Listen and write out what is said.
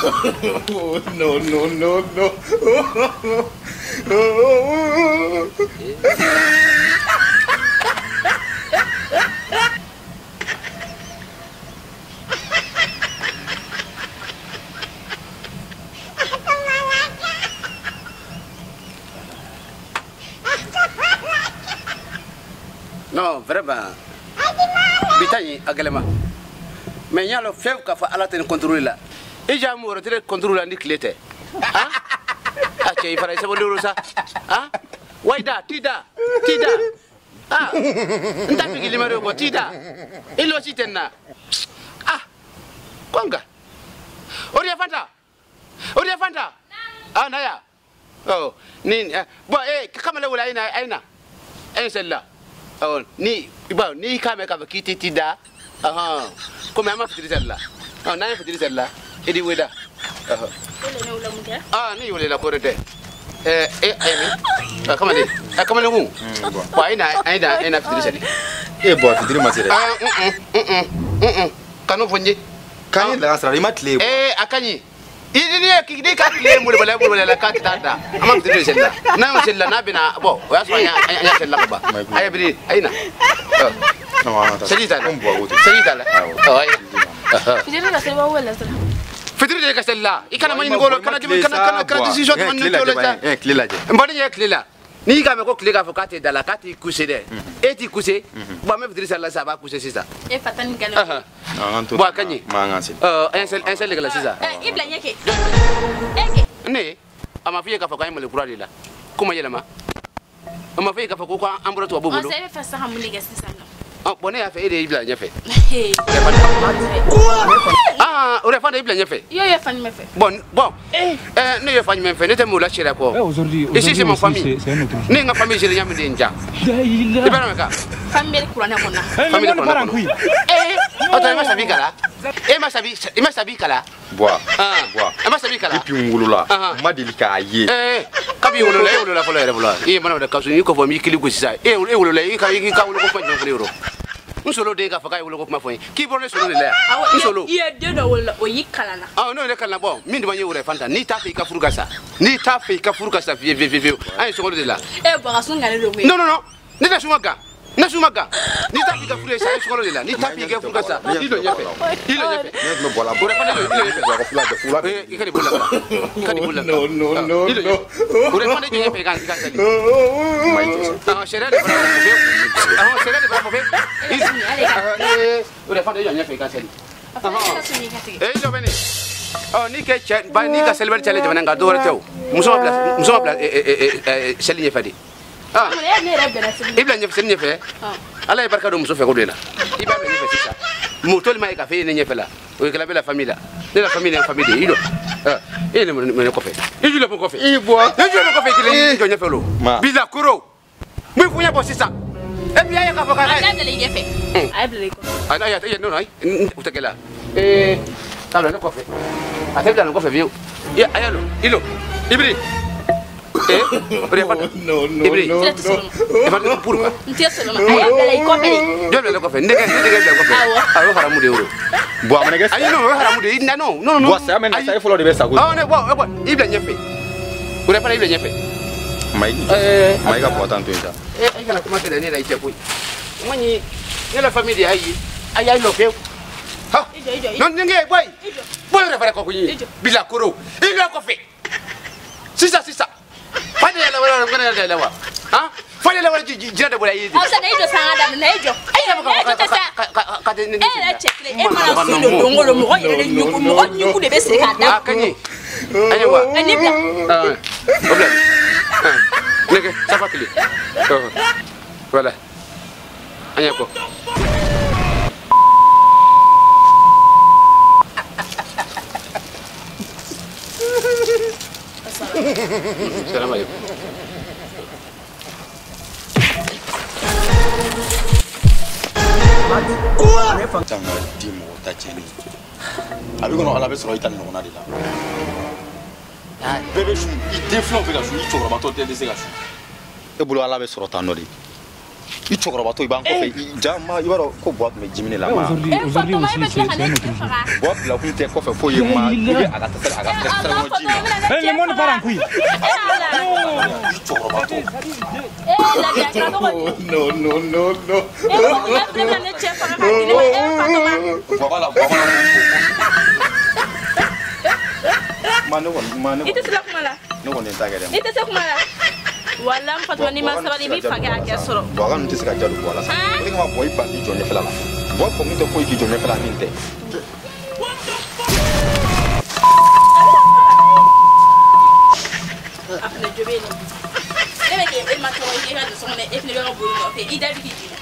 No, no, no, no. Non, vraiment. Bitani agalema. Mais y'a le fait qu'a fait ala ten contrôler là. Et j'ai amour retiré contrôle la ni clé te. Hein? Ah tiens, il fallait savoir le ça. Hein? Waida, tida, tida. Ah. Nta pigi limaro ko tida. Ilo si tenna. Ah. Konga. Oria fanta. Oria fanta. Ah naya. Oh, ni bon eh kamala wala ina aina. En celle-là. Oh, ni bon ni kame ka kiti tida. Ah, comme ama fitiri celle-là. Ah, na fitiri celle-là. Idi weda. Ah, ni wala la korete. Eh eh eh comment dire? Ah comment le mou? Bon, ina ina ina fitiri celle. Eh bon, fitiri ma sere. Ah, kanu fonje. Kanyi la sara ima tle. Eh akanyi. Idi ni ki ka tle mu bala mu bala ka tata. Ama fitiri celle-là. Na celle-là na bina bon, oya so nya nya celle-là ba. Ay biri aina. Seli tala. Seli tala. Oh ay. Fitiri ka seli wala sala. Fitiri de ka seli la. I kana mani ngolo kana kana kana kana decision man ni tolo ta. Eh clé la je. Mbani ye clé la. Ni ka me ko clé ka fo ka te dala ka ti coucher de. E ti coucher. Bon me fitiri sala ça va coucher c'est ça. E fatani galo. Bon kanyi. Ma nga sel. Un seul la c'est ça. Eh ibla nyeke. Eke. Ne ama fiye ka fo ka male kura de la. Kuma yelema. Ama fiye ka fo ko ambro to bobolo. On sait faire ça hamunige c'est ça. Ah bon ne y'a fait e de ibla ɲɛfɛ. Ah o de fana ibla ɲɛfɛ. I y'o fan jumɛn fɛ? Bon bon. Ne ye fan jumɛn fɛ ne tɛ m'o la sariya kɔ. Ici c'est mon famille. Ne ye n ka famille gérer ɲa min de ye n ja. I b'a dɔn ka. Famille kuranɛ kɔnɔ. Famille kuranɛ kɔnɔ. Eh o tɔ i ma sabi kala. E ma sabi i ma sabi kala. Bois. Bois. I ma sabi kala. Depuis n wolola n ma deli k'a ye. Eh kabi wolola e wolola fɔlɔ yɛrɛ fɔlɔ. I ye mana da kaso i kɔfɛ m'i kili gosi sisan. E wolola i ka wolo ko kuma jumɛn fɔ ne yɔrɔ. N solo den ka fɔ k'a ye wolo ko kuma fɔ n ye k'i bɔra ne solo de la yan. N solo. I ye den dɔ wolo o y'i kalan na. Awɔ n'o ye ne kalan na bɔn min de ma ɲɛ o yɛrɛ fanta n'i t'a fɛ i ka furu ka sa n'i t'a fɛ i ka furu ka sa fiye fiye fiye an ye sokolo de la. E bɔn ka sun galen don koyi. Non non non ne tɛ sun ka gan ne sun ma gan n'i t'a fɛ i ka furu ye sa an ye sokolo de la n'i t'a fɛ i ka furu ka sa i jɔ ɲɛfɛ i jɔ ɲɛfɛ. Ne tun bɛ bɔ la. O yɛrɛ fana i jɔ ɲɛfɛ. I ka nin bolo la i ka nin bolo la. Non non non i jɔ ɲɛfɛ o yɛrɛ fana i jɔ ɲɛfɛ i ka sali. Sariya de fana b'a fɔ sariya de b'a fɔ. O de fana i jɔ ɲɛfɛ i ka seli. Eh jɔ bɛ nin. Ɔ n'i kɛ cɛ ba n'i ka selibali cɛlen jamana kan dɔwɛrɛ tɛ o. Muso ma bila seli ɲɛfɛ de. Ah. I bila ɲɛfɛ seli ɲɛfɛ. Ala ye barika don muso fɛ ko de la. I b'a bila ɲɛfɛ sisan. Motoli ma ye ka fɛ e ne ɲɛfɛ la. O ye kɛla bɛ la famille la. Ne la famille ne famille de ye i jɔ. E ne mɛ ne kɔfɛ. I jɔ bɛ kɔfɛ. I bɔ. I jɔ bɛ kɔfɛ kelen i jɔ ɲɛfɛ lo. Bila koro. N bɛ fɔ ɲɛ bɔ sisan. E puis a ye k'a fɔ k'a. A y'a bila i ɲɛfɛ. A y'a bila i kɔfɛ. Ayi ayi non non o tɛ kɛ la. Ee taa bila ne kɔfɛ. A tɛ bila ne kɔfɛ fiyewu. I a y'a lɔ i lɔ Ibiri. Eh o de fana. Non non non. I pourquoi? N tɛ sɔn o ma. A y'a bila i kɔfɛ de. Jɔn bila ne kɔfɛ n denkɛ bila kɔfɛ. Awɔ. A o ye haramu de ye o. Bon a mana kɛ. Ayi non o ye haramu de ye non non non. Bon saya mɛna saya fɔlɔ de bɛ sa koyi. Awɔ ne bon i bila ɲɛfɛ. O de fana i bila ɲɛfɛ. Mayi ka bɔ tan to yen sa. Eh i kana kuma kɛlɛ ne la i cɛ koyi. N kɔni ne la famille de y'a ye a y'a lɔ fiyewu. Ha non denkɛ bɔ yen bɔ yɛrɛ fana kɔ koyi bila koro i lɔ kɔfɛ sisan sisan. Fa de yɛlɛ wala ko ne yɛlɛ wa han fa de yɛlɛ wala jira de bɔra i ye. Aw sa na i jɔ san ka daminɛ na i jɔ. Ayi na i jɔ tɛ sa. Ka tɛ ne E yɛrɛ cɛ kelen e mana sun don don o don mɔgɔ yɛrɛ de ɲugu mɔgɔ ɲugu de bɛ siri k'a da. A ka ɲi ayi wa. Ɛ ni bila. O bila. Nɛgɛ safa kile. Voilà. An y'a kɔ. Salam alaikum. Tanga di mɔgɔ ta tiɲɛni a bɛ kɔnɔ ala bɛ sɔrɔ i ta nin ɲɔgɔnna de la. Bɛɛ bɛ sun i den filaw bɛ ka sun i cɛkɔrɔbatɔ tɛ se ka sun. E bolo ala bɛ sɔrɔ tan nɔ de. I cɛkɔrɔbatɔ i b'an kɔfɛ ja ma i b'a dɔn ko Buwa tun bɛ ji minɛ la ma. Aujourd'hui aussi c'est un autre jour. Buwa bila kun tɛ kɔfɛ foyi ye ma i bɛ a ka taa a ka sira kɔnɔ ji ma. Eh, le monde part en couille. I cɛkɔrɔbatɔ. No, no, no, no. Buwa b'a la Buwa b'a la. Ma ne kɔni ma ne I tɛ se kuma la. Ne kɔni t'a kɛ dɛ. I tɛ se kuma la. Wala n Fatuma n'i ma sabali i b'i fakɛ hakɛ sɔrɔ. Buwa ka ninnu tɛ se ka jaabi Buwa la sa. O de kama Buwa i ban k'i jɔ ɲɛfɛla la. Buwa kɔni tɛ foyi k'i jɔ ɲɛfɛla min tɛ. A fana jo bɛ yen nɔ. Ne bɛ k'e ma tɔgɔ ye e ka don so kɔnɔ e fana bɛ ka boli nɔfɛ i da bɛ k'i dimi.